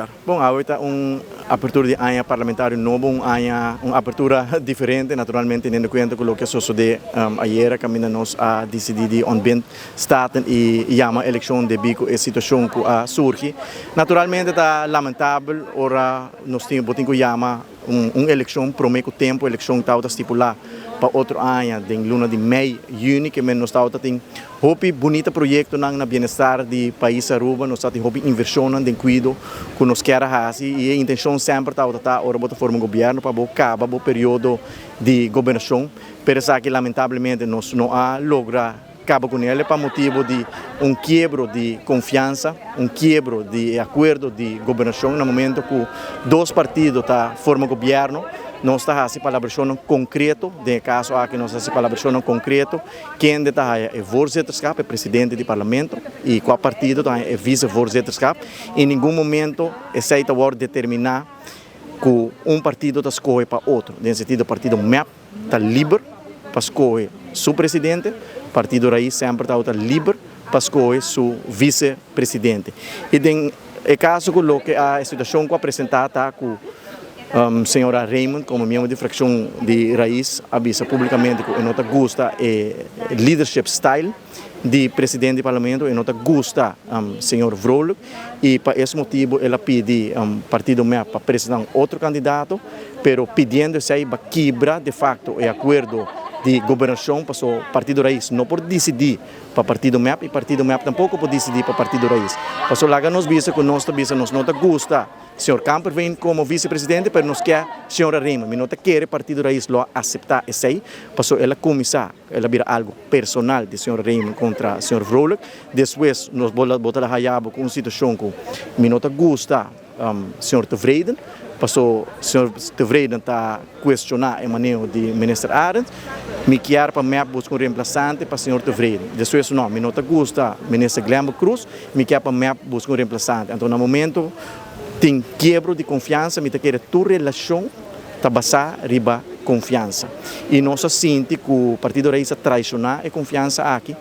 Cesar. Bon, awe ta un apertura di aña parlamentario nobo, un aña, un apertura diferente, naturalmente teniendo cuenta cu loke a sosode ayera caminda nos a dicidi di ontbind Staten y yama eleccion debi cu e situacion cu a surgi. Naturalmente ta lamentabel ora nos tin, bo tin cu yama un eleccion prome cu tempo. Eleccion tabata stipula pa otro aña den luna di mei, juni, ke men nos tabata tin hopi bunita proyectonan na bienestar di pais Aruba, nos ta tin hopi inversionnan den cuido cu nos kier a haci y e intencion semper tabata ta ora bo ta forma un gobierno pa bo caba bo periodo di gobernacion, pero esaki lamentablemente nos no a logra caba cu nele pa motibo di un kiebro di confiansa, un kiebro di e acuerdo di gobernacion. Na momento cu dos partido ta forma gobierno, nos ta haci palabracionnan concreto. Den e caso aki nos ta haci palabracionnan concreto kende ta haya e voorzitterschap, e presidente di parlamento, y cua partido ta haya e vice-voorzitterschap. En ningun momento esey ta wordo determina cu un partido ta scoge pa otro, den sentido partido MEP ta liber pa scoge su presidente, partido Raiz semper tabata liber pa scoge su vice-presidente. Y den e caso cu loke a e situacion cu a presenta ta cu señora Raymond como miembro di fraccion di Raiz a bisa publicamente cu e no ta gusta e leadership style di presidente di parlamento, e no ta gusta señor Vrolijk y pa es motibo el a pidi partido MEP pa presenta un otro candidato, pero pidiendo esey ba kibra de facto e acuerdo di gobernacion, paso partido Raiz no por dicidi pa partido MEP y partido MEP tampoco por dicidi pa partido Raiz. Paso laga nos bisa cu nos ta bisa nos no ta gusta señor Kamperveen como vicepresidente, pero nos kier señora Raymond. Mi no ta kere partido Raiz lo a acepta esey, paso el a cuminsa, el a bira algo personal di señor Raymond contra señor Vrolijk. Despues nos bo ta hayabo cu un situacion cu mi no ta gusta señor Tevreden, paso señor Tevreden ta cuestiona e maneho di minister Arends. Mi kier pa MEP busca un reemplazante pa señor Tevreden. Despues no, mi no ta gusta minister Glenbert Croes, mi kier pa MEP busca un reemplazante. Anto na momento tin kiebro di confiansa, mi ta kere tur relacion ta basa riba confiansa. Y nos a sinti cu partido Raiz a traiciona e confiansa aki.